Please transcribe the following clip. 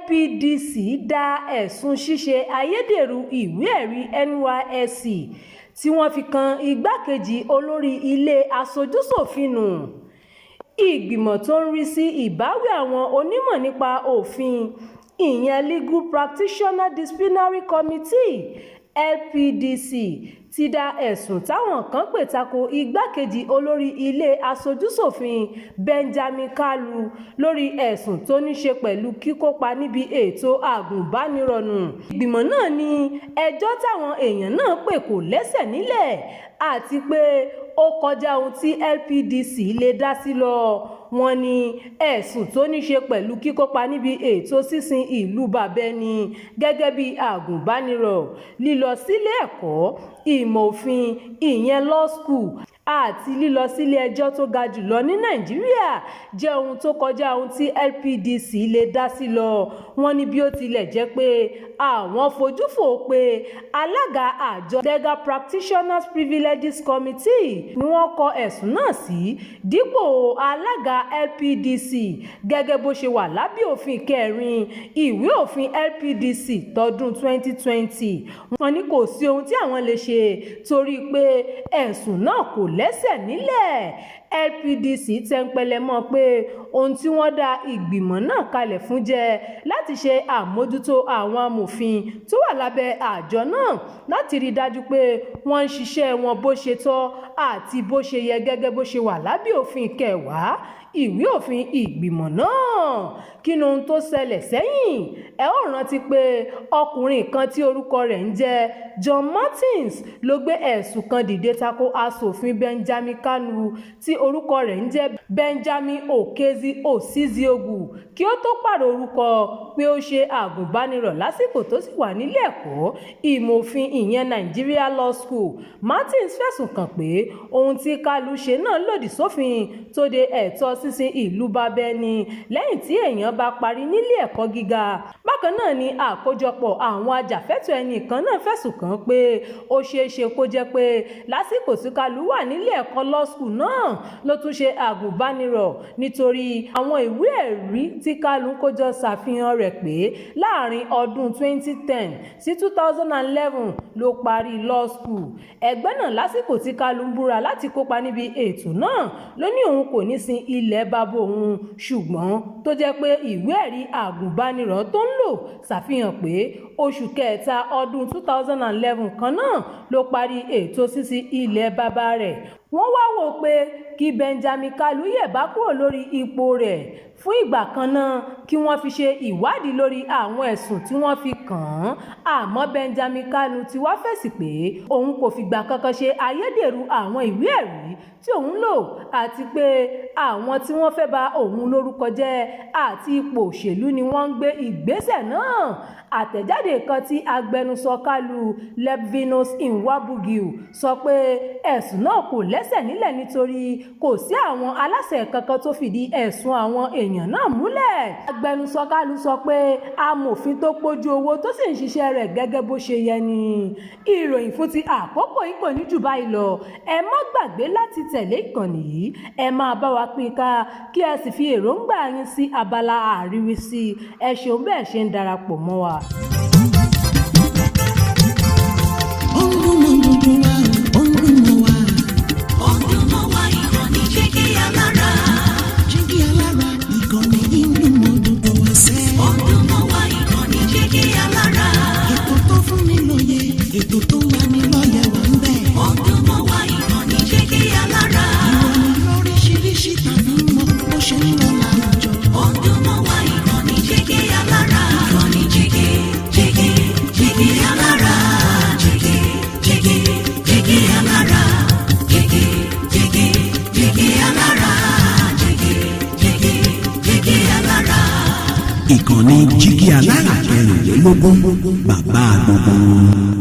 LPDC dá ẹ̀sùn ṣíṣe ayédèrú ìwé-ẹ̀rí NYSC tí wọ́n fi kan igbákejì olórí ilé aṣojú-ṣòfin nù. Ìgbìmọ̀ tó ń rí sí ìbáwí àwọn onímọ̀ nípa òfin, ìyẹn Legal Practitioners Disciplinary Committee (LPDC), ti dá ẹ̀sùn táwọn kan pè ta ko igbákejì olórí ilé aṣojú-ṣòfin Benjamin Kalu lórí ẹ̀sùn tó ní í ṣe pẹ̀lú kíkópa níbi ètò agùnbánirọ̀ nù. Ìgbìmọ̀ náà ní ẹjọ́ táwọn èèyàn náà pè kò lẹ́sẹ̀ nílẹ̀ àti pé ó kọjá ohun tí LPDC lè dá sí lọ. Wọ́n ní ẹ̀sùn tó ní í ṣe pẹ̀lú kíkópa níbi ètò sísin ìlú bàbá ẹni gẹ́gẹ́ bí agùnbánirọ̀, lílọ sílé ẹ̀kọ́ ìmọ̀ òfin ìyẹn law school àti lílọ sílé ẹjọ́ tó ga jù lọ ní Nàìjíríà jẹ́ ohun tó kọjá ohun tí LPDC lè dá sí lọ. Wọ́n ní bí ó tilẹ̀ jẹ́ pé àwọn fojú fò ó pé alága àjọ Legal Practitioners Privileges Committee ni wọ́n kọ ẹ̀sùn náà sí dípò alága LPDC gẹ́gẹ́ bó ṣe wà lábẹ́ òfin kẹrin ìwé òfin LPDC tọdún 2020, wọ́n ní kò sí ohun tí àwọn lè ṣe torí pé ẹ̀sùn náà kò lẹ́sẹ̀ nílẹ̀. LPDC tẹnpẹlẹ mọ́ pé ohun tí wọ́n dá ìgbìmọ̀ náà kalẹ̀ fún jẹ́ láti ṣe àmójútó àwọn amòfin tó wà lábẹ́ àjọ náà láti rí i dájú pé wọ́n ń ṣiṣẹ́ wọn bó ṣe tọ́ àti bó ṣe yẹ gẹ́gẹ́ bó ṣe wà lábẹ́ òfin kẹwàá ìwé òfin ìgbìmọ̀ náà. Kí ni ohun tó ṣẹlẹ̀ sẹ́yìn? Ẹ ó rántí pé ọkùnrin kan tí orúkọ rẹ̀ ń jẹ́ John Martins ló gbé ẹ̀sùn kan dìde tako aṣòfin Benjamin Kalu tí orúkọ rẹ̀ ń jẹ́ Benjamin Okezie Osisiogu kí ó tó pààrọ̀ orúkọ pé ó ṣe agùnbánirọ̀ lásìkò tó sì wà nílé ẹ̀kọ́ ìmọ̀ òfin ìyẹn Nigeria Law School. Martins fẹ̀sùn kàn pé ohun tí Kalu ṣe náà lòdì sófin tó de ẹ̀tọ́ sísin ìlú bàbá ẹni lẹ́yìn tí èèyàn bá parí nílé ẹ̀kọ́ gíga. Bákan náà ni àkójọpọ̀ àwọn ajàfẹ́tọ̀ọ́ ẹni kan náà fẹ̀sùn kàn pé ó ṣeé ṣe kó jẹ́ pé lásìkò tí Kalu wà nílé ẹ̀kọ́ law school náà ló tún ṣe agùnbánirọ̀, nítorí àwọn ìwé ẹ̀rí tí Kalu kó jọ ṣàfihàn rẹ̀ pé láàrin ọdún 2010 sí 2011 ló parí law school. Ẹgbẹ́ náà lásìkò tí Kalu ń búra láti kópa níbi ètò náà ló ní òun kò ní sin ilẹ̀ bàbá òun, ṣùgbọ́n tó jẹ́ pé ìwé ẹ̀rí agùnbánirọ̀ tó ń lò ṣàfihàn pé oṣù kẹta ọdún 2011 kan náà ló parí ètò sísin ilẹ̀ bàbá rẹ̀. Wọ́n wá wò ó pé kí Benjamin Kalu yẹ̀bá kúrò lórí ipò rẹ̀ fún ìgbà kan náà kí wọ́n fi ṣe ìwádìí lórí àwọn ẹ̀sùn tí wọ́n fi kàn án. Àmọ́ Benjamin Kalu ti wá fèsì pé òun kò fìgbà kankan ṣe ayédèrú àwọn ìwé ẹ̀rí tí òun lò àti pé àwọn tí wọ́n fẹ́ ba òun lórúkọ jẹ́ àti ipò òṣèlú ni wọ́n ń gbé ìgbésẹ̀ náà. Àtẹ̀jáde kan tí agbẹnusọ Kalu, Livinus Nwabunwaigwe, sọ pé ẹ̀sùn náà kò lẹ́sẹ̀ nílẹ̀ nítorí kò sí àwọn aláṣẹ kankan tó fìdí ẹ̀sùn àwọn èèyàn náà múlẹ̀. Agbẹnusọ Kalu sọ pé amòfin tó pójú owó tó sì ń ṣiṣẹ́ rẹ̀ gẹ́gẹ́ bó ṣe yẹ ni. Ìròyìn fún ti àkókò yìí kò ní jù báyìí lọ. Ẹ má gbàgbé láti tẹ̀lé ìkànnì yìí, ẹ máa bá wa pín ká kí ẹ sì fi èròǹgbà yín sí abala àríwísí. Ẹ ṣeun bẹ́ẹ̀ ṣe ń darapọ̀ mọ́ wa. Ó ń dún mọ́ gbogbo wa, ó ń dún mọ́ wa. Ó ń dún mọ́ wa, ìkànnì Jígí Alára. Jígí Alára, ìkànnì yìí ń dún mọ́ gbogbo wa sẹ́. Ó ń dún mọ́ wa, ìkànnì Jígí Alára. Ètò tó fún ni lóye, ètò tó ń lani lọ́yẹ̀ wà ń bẹ̀. Ó ń dún mọ́ wa, ìkànnì Jígí Alára. Ìròyìn lóríṣiríṣi tàbí mọ bó ṣe ń lọ láwùjọ. Ó ń dún mọ́ wa, ìkànnì Jígí Alára. Ìkànnì Jígí, Jígí, Jígí Alára. Jígí, Jígí, Jígí Alára. Jígí, Jígí, Jígí Alára. Jígí, Jígí, Jígí Alára. Ìkànnì Jígí Alára kẹrìnlélógún, bàbá gbogbo wọn.